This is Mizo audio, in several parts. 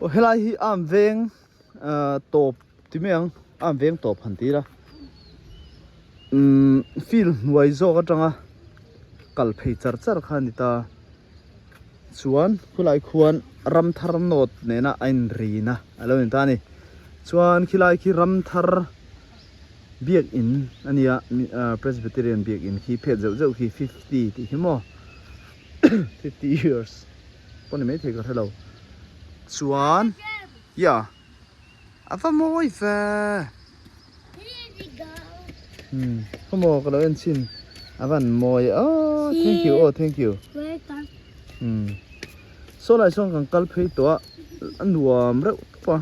Aw helai hi am veng ah tawp ti mai ang am veng tawp han ti ila umm field hnuai zawk atanga kal phei char char kha a ni ta chuan khulai khuan ramthar note nena a inrina a lo ni ta a ni chuan khilai khi ramthar biakin a nia ah presbyterian biakin khi phet zeuh zeuh khi fifty tih hi maw 50 years pawh ni maithei ka hrelo chuan ya a va mawi ve umm khawmaw ka lo en chhin a van mawi aw thank you aw thank you umm saw lai sawn kan kal phei tawh a a nuam reuh tawp a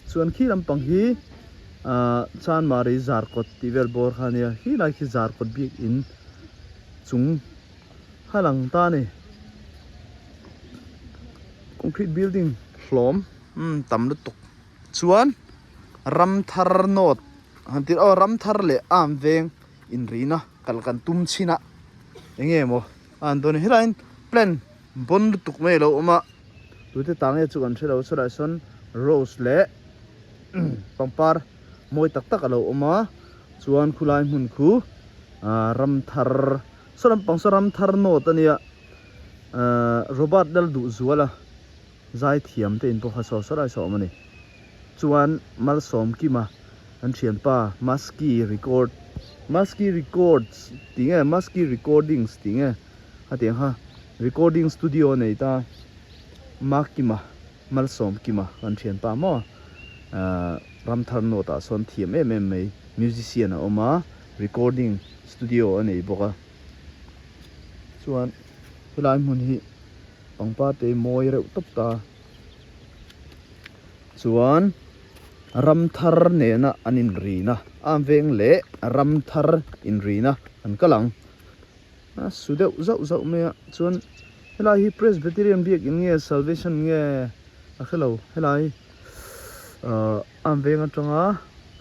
chuan khi lampang hi ah chanmari zarkawt tih vel bawr kha a nia khi lai khi zarkawt biakin chung a lang ta a ni concrete building hlawm umm tam lutuk chuan ramthar note han tih aw ramthar leh arm veng inrina kal kan tum chhin a eng nge maw a han dawn a helaiin plan bawn lutuk mai a lo awm a tute tah nge chu kan hre lo chulaiah sawn rose leh pangpar mawi tak tak a lo awm a. Chuan khulai hmun khu ah ramthar saw lampang saw ramthar note a nia ah Robert Lalduhzuala zaithiam te in pawh kha saw saw lai saw awm a ni. Chuan Malsawmkima kan thianpa Maski record Maski records tih nge Maski recordings tih nge hetiang kha recording studio a nei ta Makima Malsawmkima kan thianpa maw ah Ramthar note ah sawn thiam em em mai musician a awm a recording studio a nei bawk a chuan helai hmun hi pangpar te mawi reuh tawp ta chuan ramthar nena an inrina a veng leh ramthar inrina an kal ang a su deuh zauh zauh mai a chuan helai hi presbyterian biakin nge salvation nge a hrelo helai. Ahh a veng atanga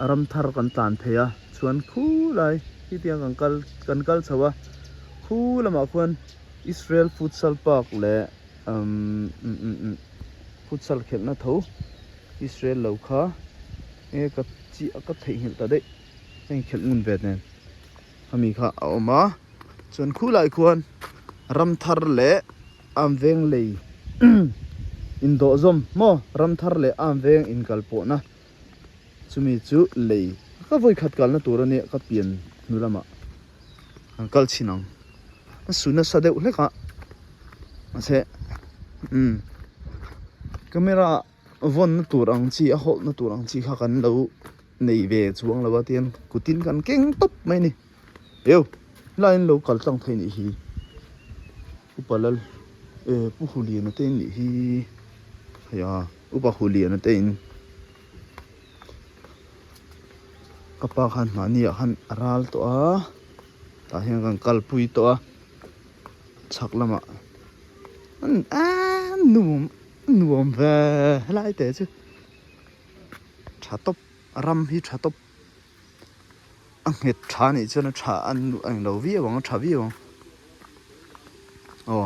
ram thar kan tlan phei a chuan khulai khitiang kan kal kan kal chho a khu lamah khuan Israel futsal park leh umm futsal khelhna tho Israel lo kha enge ka chiah ka theihnghilh ta daih heng khelh ngun ve nen khami kha a awm a chuan khulai khuan ram thar leh. Am veng lei indawh zawm maw ram thar leh am veng inkal pawhna chumi chu lei ka vawi khat kalna tur a nia ka pian hnu lamah kan kal chhin ang a su nasa deuh hlek a mahse umm camera vawnna tur ang chi a hawlhna tur ang chi kha kan lo nei ve chuang lo a tihian kutin kan keng tawp mai a ni. Eu helaiin lo kal tlang thei nih hi upa lal eh pu huliana te in nih hi hei a upa huliana te in ka pa khan mahni ah khan a ral tawh a tah hian kan kalpui tawh a chhak lamah an nuam nuam ve helai te chu tha tawp ram hi tha tawp. A nghet tha anih chuan a tha a englo viau ang a tha viau ang aw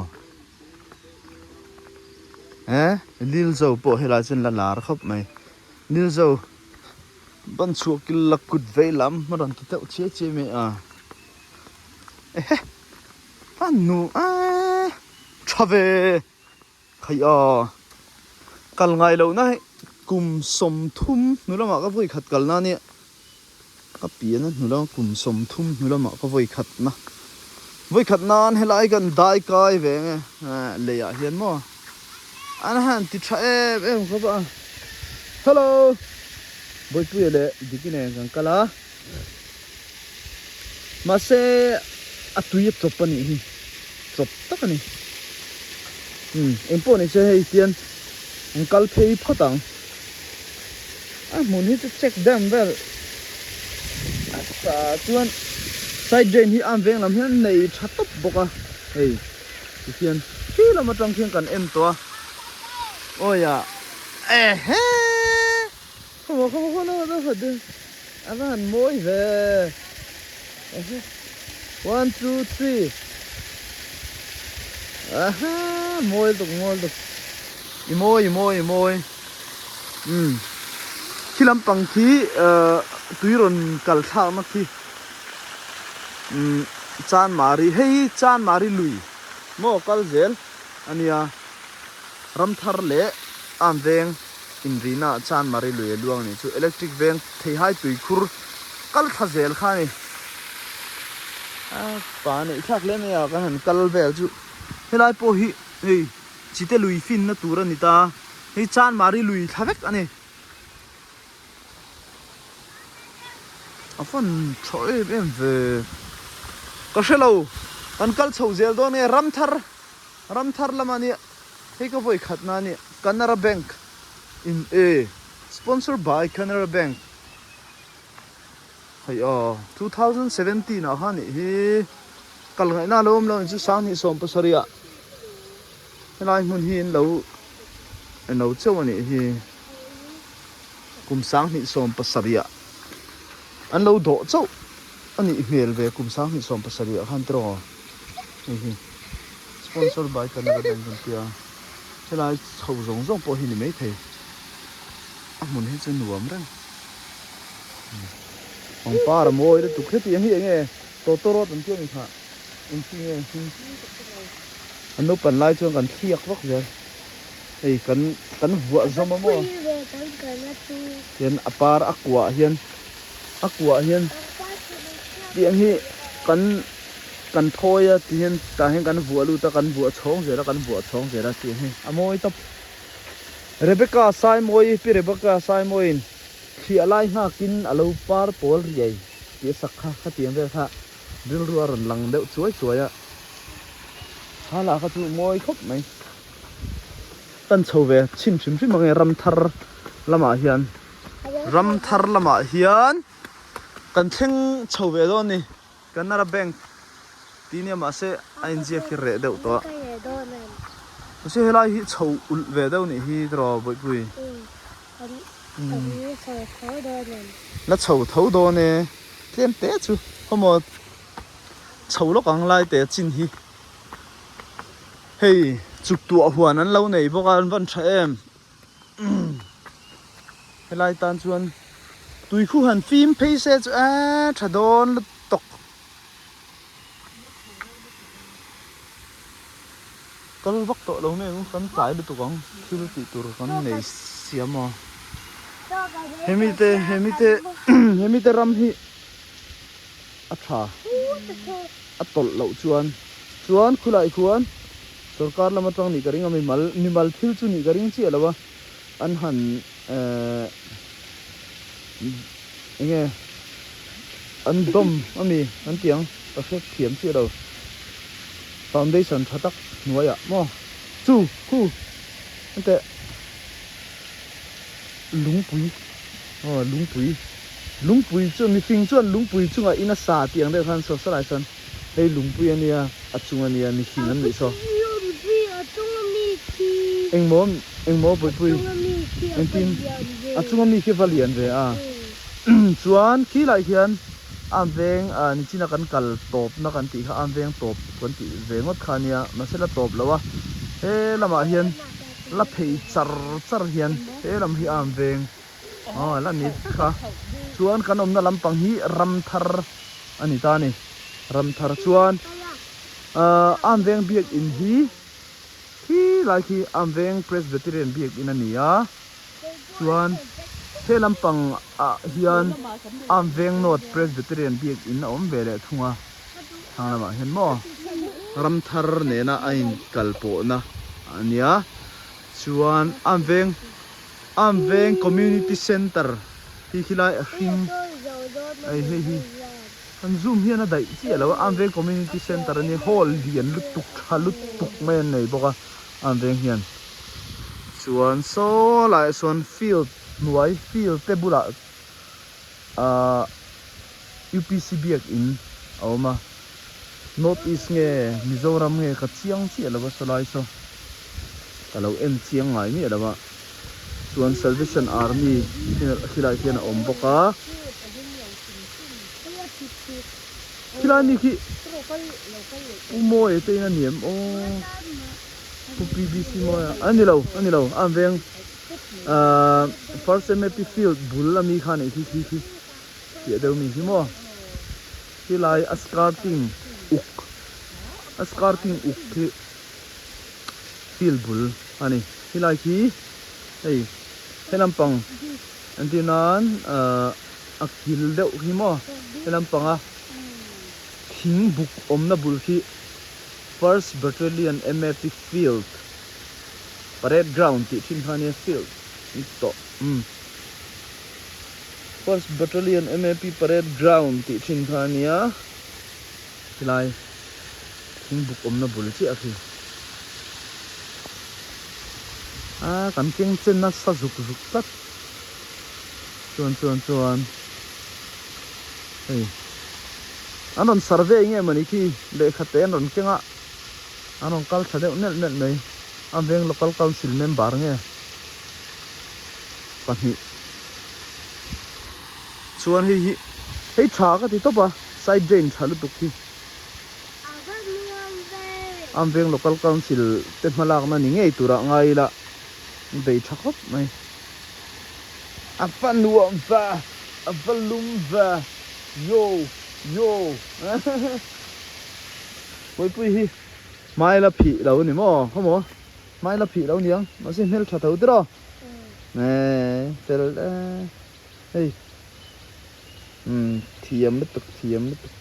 eh Lilzo pawh helai chuan la lar khawp mai Lilzo ban chhuah kil la kut vei lam a rawn ti deuh chiai chiai mai a ehe a nu eee tha ve. Khaih a, kal ngai loh na hei kum 30 hnu lamah ka vawi khat kalna ania, ka pian a hnu lama kum 30 hnu lamah ka vawi khat na, vawi khat nan helai kan dai kai ve nge lei ah hian maw an han ti tha em em khawp a, hello Bawipuia leh Diki nen kan kal a, mahse a tui a chawp a nih hi, chawp tak a ni. Umm engpawh ni se hei tian an kal phei phawt ang a hmun hi chu check dam vel a ta chuan side drain hi am veng lam hian nei tha tawp bawk a hei tikhian khi lam atang khian kan en tawh a awi ah ehe khawmaw khawmaw khawmaw a va han mawi ve ehe. One two three Aha mawi lutuk mawi lutuk. I mawi i mawi i mawi umm khi lampang khi ahh tui rawn kal thlakna khi umm Chanmari hei hi Chanmari lui maw kal zel a nia Ramthar leh Am veng inrina ah Chanmari lui a luang a nih chu electric veng theihai tuikhur kal thla zel kha a ni a pa neih thlak hle mai a kan han kal vel chu helai pawh hi hei. Chite lui finna tur a ni ta. Hei Chanmari lui thla vek a ni. A fan tha em em ve. Ka hre lo. Kan kal chho zel dawn nge Ramthar Ramthar lamah nia hei ka vawi khatna a nia Canara Bank in e sponsor by Canara Bank. Hei aw 2017 ah khan nih hi kal ngaihna a lo awm lo ang chu 2017 ah helai hmun hi an lo en lo chauh a nih hi kum 2017 ah an lo dawh chauh a nih hmel ve kum 2017 ah khan tiraw hei hi sponsor by Canara Bank an tia helai chho zawng zawng pawh hi ni maithei a hmun hi chu nuam reng. Pangpar a mawi lutuk hetiang hi enge tawtawrawt an tih a ni kha engti nge hming an naupan lai chuan kan thliak vak zel hei kan kan vuah zawm a maw tian a par a kuah hian a kuah hian tiang hi kan kan thawi a ti hian tah hian kan vuah lut a kan vuah chhawng zel a kan vuah chhawng zel a tiang hi a mawi tawp Rebecca Saimawi pi Rebecca Saimawiin Thliah lai nghakin a lo par pawl riai tih a sak kha khatiang vel kha rilru a rawn lang deuh chuai chuai a, kha lah kha chu mawi khawp mai. Kan chho ve chhin hrim hrim ang e Ramthar lamah hian Ramthar lamah hian kan thleng chho ve dawn a ni. Canara Bank tih nia mahse a inziak hi reh deuh tawh a. Mahse helai hi chho ulh ve deuh nih hi tiraw Bawihpui. La chho tho dawn e tlem te chu khawmaw chho lawk ang lai te chin hi hei chuk tuah huan an lo nei bawk a an van tha em helai tan chuan tui khu han fim phei se chu eee tha dawn lutuk. Kal vak tawh lo mai ang kan tlai lutuk ang thil tih tur kan nei siam a hemi te hemi te hemi te ram hi a tha a tawlh loh chuan chuan khulai khuan sorkar lam atang nih ka ring a mimal mimal thil chu nih ka ring chiah lo a an han ehh enge an dawm ami an tih ang ka hre thiam chiah lo foundation tha tak hnuaiah maw chu khu henteh lungpui aw lungpui lungpui chu mifing chuan lungpui chungah in a sa tih ang deuh khan saw salai sawn hei lungpui a nia a chung a nia mifing an nih saw engmaw engmaw buaipui engtin a chunga mi khi va lian ve a chuan khilai khian. Am veng ah nichina kan kal tawpna kan tih kha am veng tawp kan tih ve ngawt kha ania mahse la tawp lo a he lamah hian la phei char char hian he lam hi am veng aw la ni kha chuan kan awmna lampang hi ram thar a ni ta a ni ram thar chuan ah am veng biakin hi khi lai khi am veng presbyterian biakin a ni a. Chuan he lampang ah hian Arm Veng North Presbyterian biakinn a awm ve leh thung a, thlang lamah hian maw Ramthar nena a inkalpawhna a nia. Chuan Arm Veng Arm Veng Community Centre hi khilai a hring hei hei hi an zoom hian a daih chiah lo a, Arm Veng Community Centre a nia hall lian lutuk tha lutuk mai an nei bawk a Arm Veng hian. Chuan saw laiah sawn field hnuai field te bulah ahh UPC biakin a awm a North East nge Mizoram nge ka chiang chiah lo a saw lai saw ka lo en chiang ngai miah lo a chuan Salvation Army khilai khian a awm bawk a khilai mi khi Pu Mawia te in a ni em aw. Pu PBC Mawia a ni lo a ni lo a veng ahh first MAP field bul ami kha a nih khi khi khi piah deuh mi hi maw helai a skirting uk a skirting uk khi field bul a ni helai khi hei he lampang entir nan ahh a kil deuh hi maw he lampanga thing buk awmna bul khi. First Battalion MAP Field Parade Ground tih thin kha ania field ni tawh umm First Battalion MAP Parade Ground tih thin kha ania helai thingbuk awmna bul chiah khi a kan keng chen nasa zuk zuk tlat chuan chuan chuan. Hei an rawn survey nge mawni khi lehkha te an rawn keng a an rawn kal tha deuh nelh nelh mai a veng local council member nge pahnih chuan hei hi hei tha ka ti tawp a side drain tha lutuk hi a veng local council te hmalakna ni ngei turah ngai ila bei tha khawp mai a va nuam va. A va lum ve yo yo Puipui hi hmai la phih lo ni maw khaw maw hmai la phih lo niang mahse hmel tha tho tiraw eh fel e hei umm thiam lutuk thiam lutuk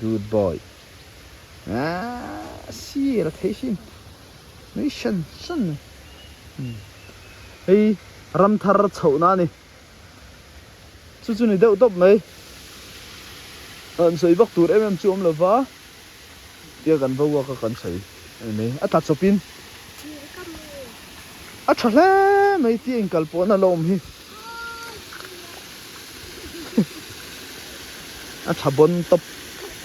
good boy ah sir a thei hrim nui hran hran mai umm hei ram thar chhohna a ni chu chu ni deuh tawp mai an sawi vak tur em em chu awm lova tia kan va uak a kan sawi a ni mai a tla chawpin a tha hle mai tia inkal pawhna la awm hi a tha bawn tawp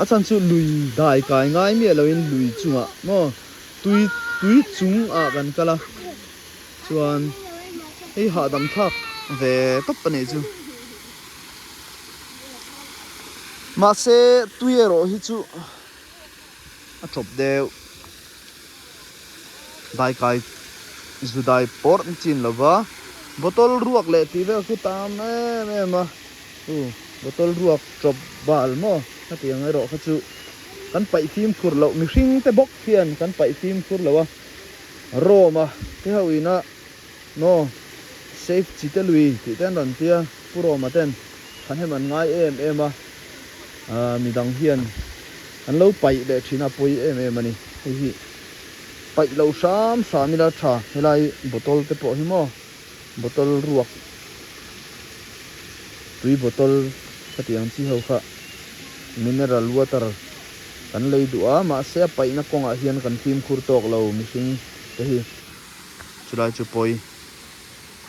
a chhan chu lui dai kai ngai miah loin lui chungah maw tui tui chung ah kan kal a chuan hei hahdam thlak ve tawp a nih chu mahse tui erawh hi chu a tawp deuh daikai zu dai pawrh an chin lo va bottle ruak leh tih vel khu tam em em a u bottle ruak tawp bal maw hetiang erawh kha chu kan paih fimkhur loh mihring te bawk hian kan paih fimkhur lo a Rome a te ho ina maw safe chi te lui tih te an rawn tia Pu Roma ten thahnem an ngai em em a ah midang hian an lo paih leh thin a pawi em em a ni hei hi paih lo hram hram ila tha helai bottle te pawh hi maw bottle ruak tui bottle khati ang chi ho kha mineral water kan lei duh a mahse a paihna kawngah hian kan fimkhur tawk lo mihring te hi chulai chu pawi.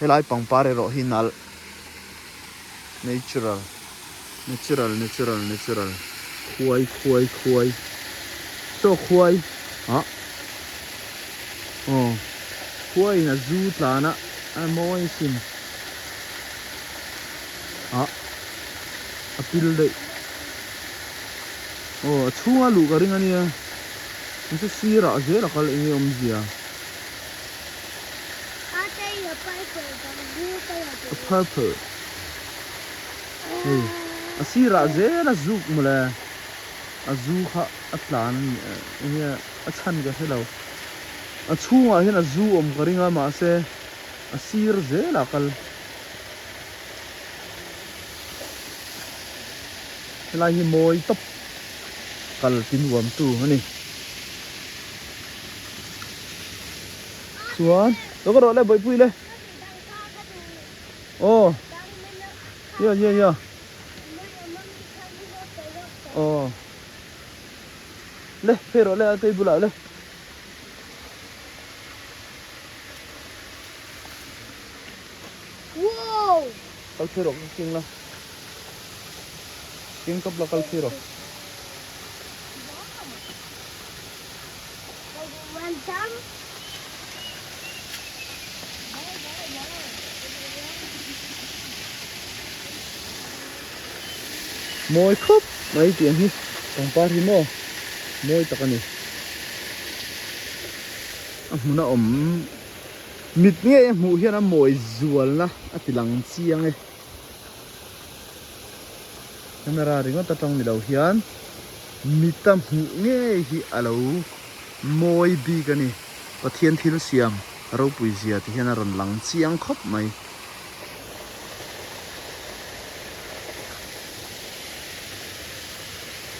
Helai pangpar erawh hi nalh natural natural natural natural khuai khuai khuai saw khuai ah aw khuai in a zu tlan a a mawi sin ah a pil daih aw a chhunga luh ka ring ania chu sirah zel a kal eng nge awmzia. A purple hei a sirah zel a zuk mawle a zu kha a tlan a ni a a chhan ka hre lo a chhungah hian a zu awm ka ring a mahse a sir zelah a kal helai hi mawi tawp kal ti nuam tu a ni. Chuan lo ka rawh le bawihpui le aw ya ya ya aw le phei rawh le a tei bulah le. Kal phei rawh ka keng la keng tawp la kal phei rawh. Mawi khawp mai tih ang hi pangpar hi maw mawi tak a ni. A hmun a awm mit ngei a hmuh hian a mawi zualna a ti lang chiang e. Camera ringawt atang ni lo hian mit a hmuh ngei hi a lo mawi bik a ni. Pathian thil siam ropui zia ti hian a rawn lang chiang khawp mai.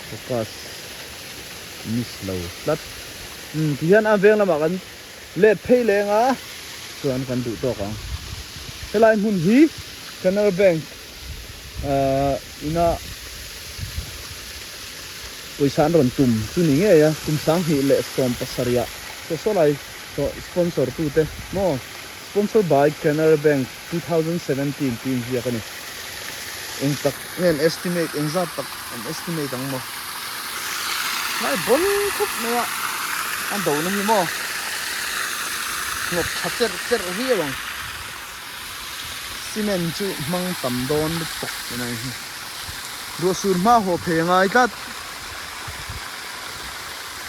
Focus miss lo tlat. Umm ti hian a veng lamah kan let phei leng a chuan kan duh tawk ang. Helai hmun hi Canara Bank ahh ina pawisa an rawn tum chu ni ngei a kum 2017 ah saw saw lai saw sponsor tute maw. Sponsor by Canara Bank 2017 tih inziak a ni. Eng tak nge an estimate, eng zat tak an estimate ang maw? Hnai bawl khawp mai a, a dona hi maw? Hnawk tha cherh cherh viau ang. Cement chu hmang tam dawn lutuk tunah hi. Ruah sur hma haw phei a ngai tlat.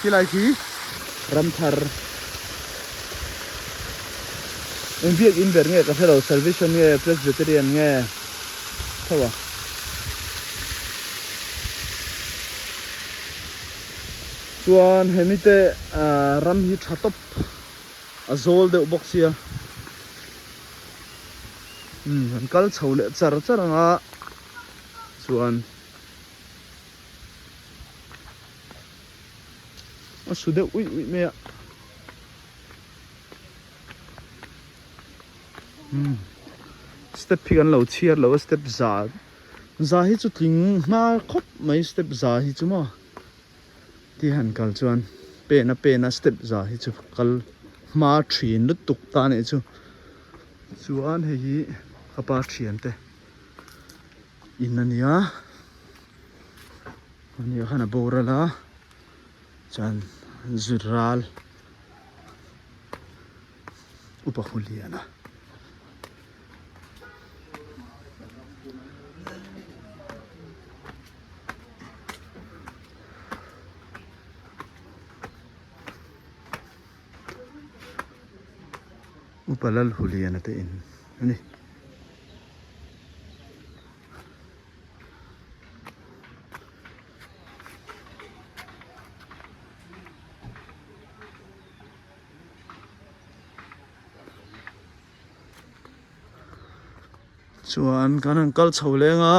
Khilai khi Ramthar. Eng biak in ber nge ka hre lo Salvation nge Presbyterian nge tho a. Chuan hemi te ram hi tha tawp a zawl deuh bawk sia. Umm an kal chho leh char char ang a chuan. A su deuh uih uih mai a. Umm step hi kan lo chhiar lo a step za za hi chu tling hma khawp mai step za hi chu maw ti han kal chuan pen a pen a step za hi chu kal hma thin lutuk ta a nih chu chuan hei hi ka pa thian te in a nia. Ania khan a boral a chuan zut ral upa hu lian a. Upa lal hu lian a te in a ni. Chuan kan han kal chho leng a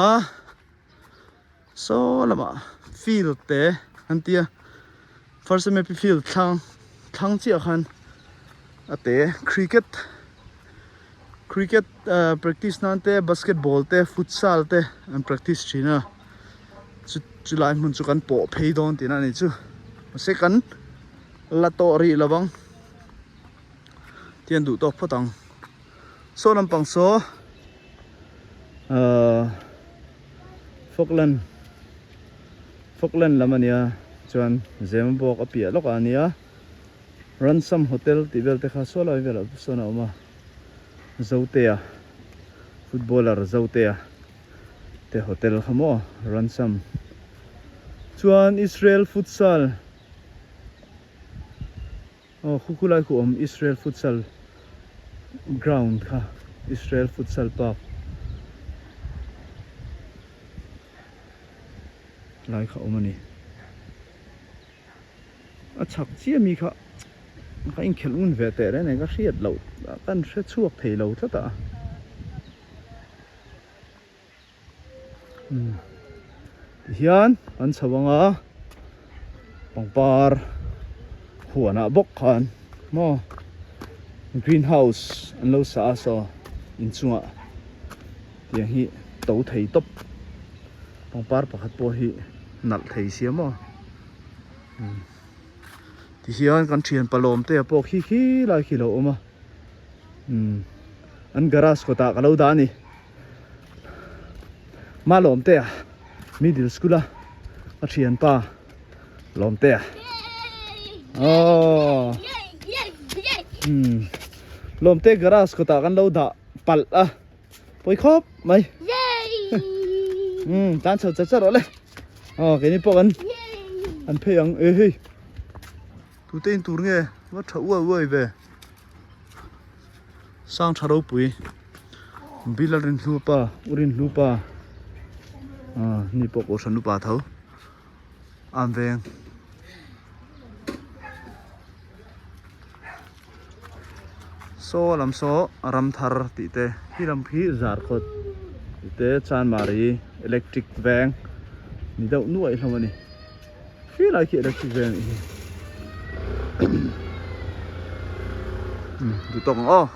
saw lamah field te an tia first map field thlang thlang chiah khan a te cricket. Cricket practice nan te basketball te futsal te an practice thin a chu chulai hmun chu kan pawh phei dawn tihna a ni chu mahse kan la tawh rih lo vang tian duh tawk phawt ang saw lampang saw ahh Falkland Falkland lam a nia chuan Zemabawk a piah lawkah a nia. Ransom Hotel tih vel te kha saw lai velah sawn a awm a, Zotea footballer Zotea te hotel kha maw Ransom chuan Israel futsal aw khu khu lai khu awm Israel futsal ground kha Israel futsal park lai kha awm a ni. A chhak chiah mi kha ka inkhelh ngun ve teh reng nen ka hriat loh kan hre chhuak thei lo tlat a umm tihian an chho ang a pangpar huanah bawk khan maw green house an lo sa a saw inchungah tiang hi to thei tawp pangpar pakhat pawh hi nalh thei sia maw. Tihian kan thian palawm te pawh khi khi lai khi lo awm a umm an garage kawtah ka lo dah a ni Malawm te a middle school a ka thianpa lawm te a aww umm lawm te garage kawtah kan lo dah palh a pawi khawp mai umm tan chho char char rawh le aw keini pawh kan an phei ang e hei. Tute in tur nge va tha uai uai ve. Sang tha ropui Bila Rinhlu pa U Rinhlu pa ah ni pawh kohhran upa tho an veng. Saw lam saw ram thar tih te khi lam khi zarkhawt tih te chanmari electric veng ni deuh nuaih hlawm a ni. Khi lai khi electric veng anih hi. Duh tawk ang aw.